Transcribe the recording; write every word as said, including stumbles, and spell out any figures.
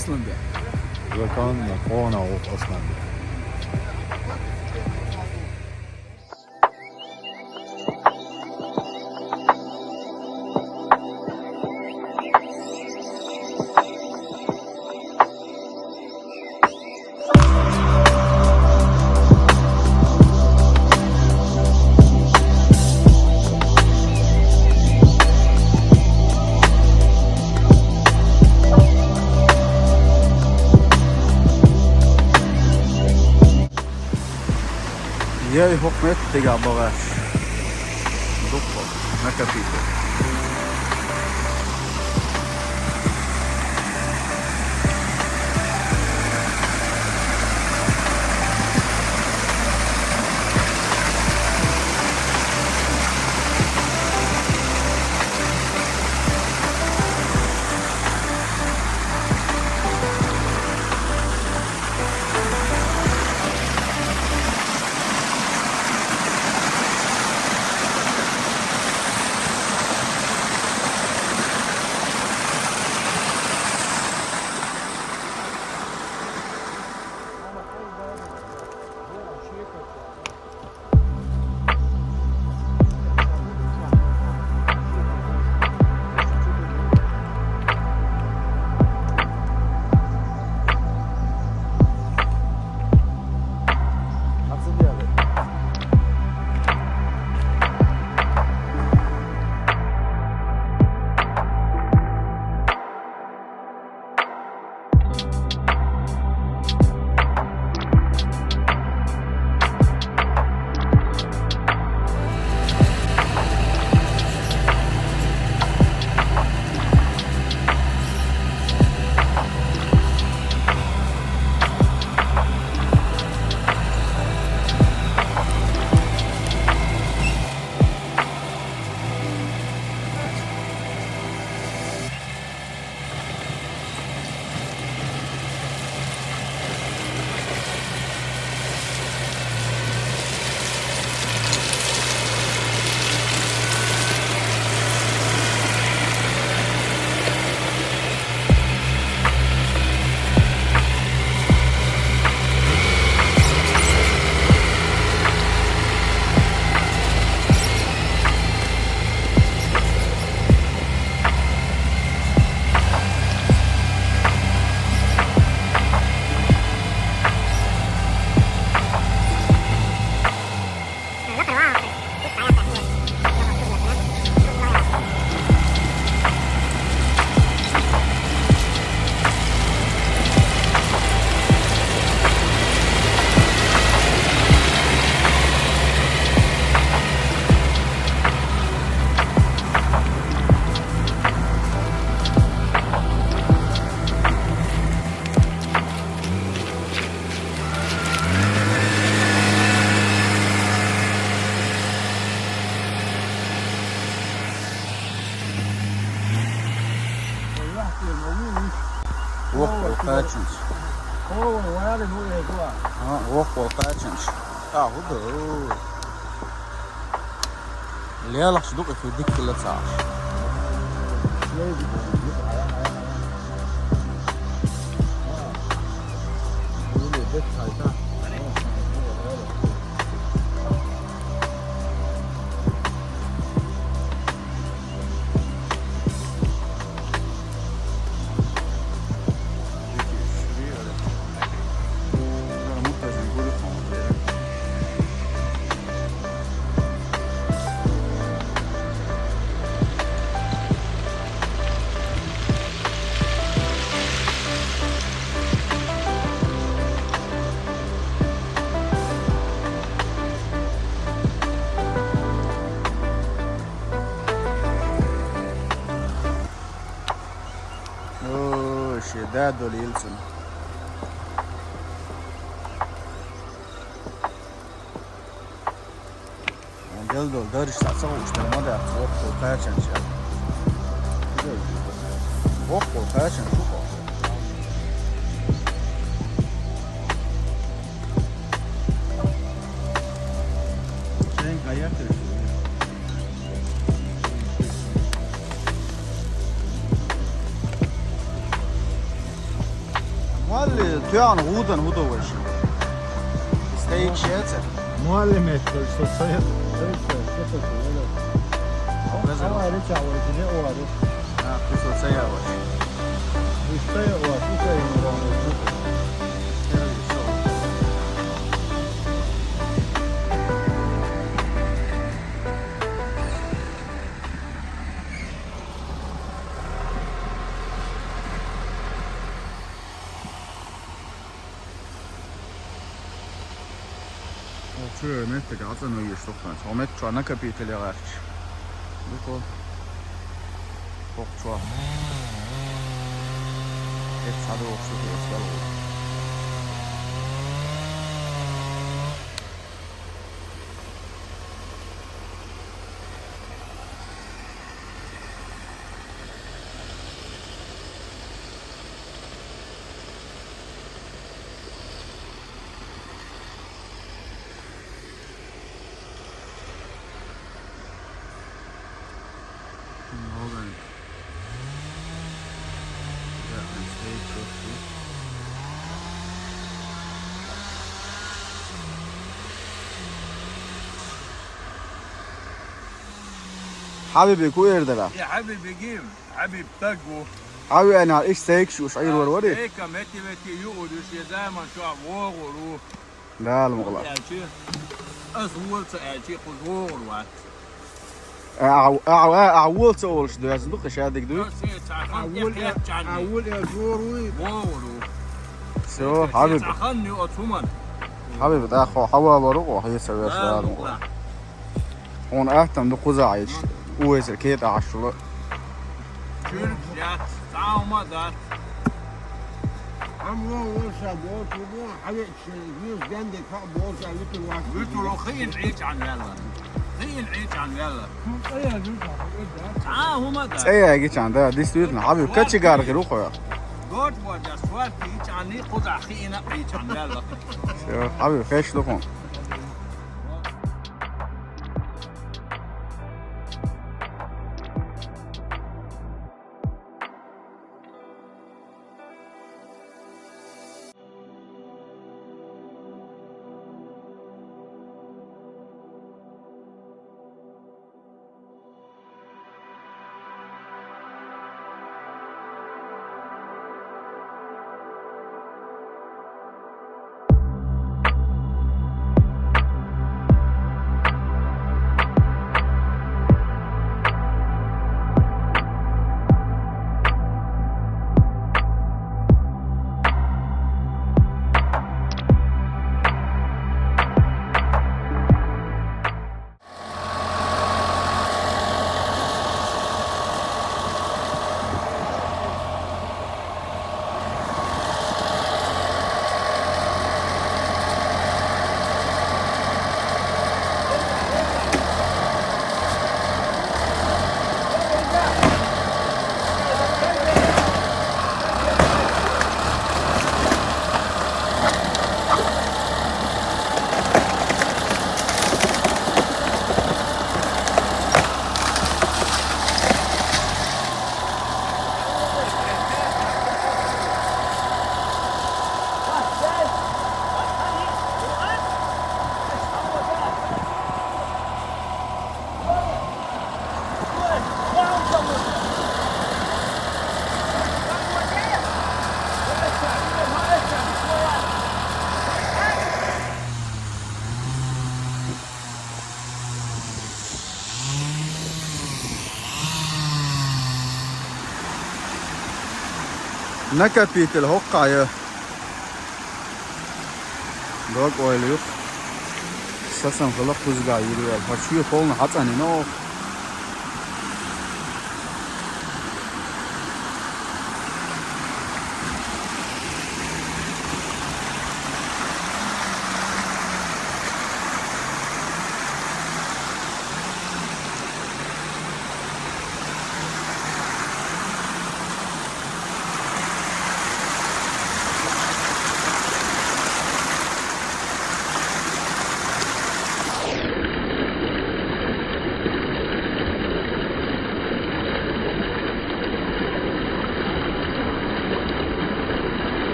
Асланбек. Закон, закон, а вот Асланбек. Яй, хӀокху меттигахь бахаш. Дуккха, накопитель. Воккхал кхачанча. А, воккхал кхачанча. А, хӀун ду? Лелахча дукха хир дика хила ца Ӏаш. Ой, шен да долийла цунна. Делла долу даржаш цхьа ца хууш, тера ма дац, воккхал кхачанча. Воккхал кхачанча ду-кх. Шайн кхайкхира. Валли, тоьхна гӀудан хӀу ду вайша? Стейк шеца? Муаллимет, со, со, со, со, со, со, со, со. Ава рича вайша, не ава. А, кусо ца я вайша. Виштая ава, кусо я вайша. Чура меттиг ӀацӀанвеш тухтанца. Хьо меттачу накопитель гӀерташ. Дукха. Хохчо. Эт садо хохчо, эт садо. Хьабиби, ку эрдара? Я Хьабиби гим, Хьабиб тагу. Хьави айна иш стейк шуш айр вар вари? Стейка мети-мети юуриш, я займан чуа вогуру. Дала мукъла. Аьлчи, ас вула ца аьлчи, кхуза вогӀур вац. А, а, а, а, а, вула ца олуш ду, яз ду, кхы шадик ду? Ас е ца хан, а, вула, е, е, а, вула, е, зор вуй. ВогӀур ву. Всё, Хьабиб. Ца хан ю оцуман. Хьабиб, да, хо, хьава вару, о, хье ца веш, дала мукъла. Хьуна аттам ду кхуза Ӏийча. Уэсар кхета Ӏашула. Чуьрк яц, цхьа хӀума дац. Аммо вуса боцу бу, хьавеъча, вуьш денде кхаъ боцу, а вуьтур вац. Вуьтур хиъна Ӏийча Ӏан ваьлла. Хиъна Ӏийча Ӏан ваьлла. Цхьа хӀума дац. ЦӀе ягичан, да, действительно, Хьабиб, качигар хир ухуя. Дорт бода, сварти Ӏийча Ӏан, кхуза хиъна Ӏийча Ӏан ваьлла. Всё, Хьабиб, хеш духун. Накопитель хӀокхъа я. Дог ойла юх. Сасан хала кхузга юрвел. Хьо шуья полна хьацӀанина оха.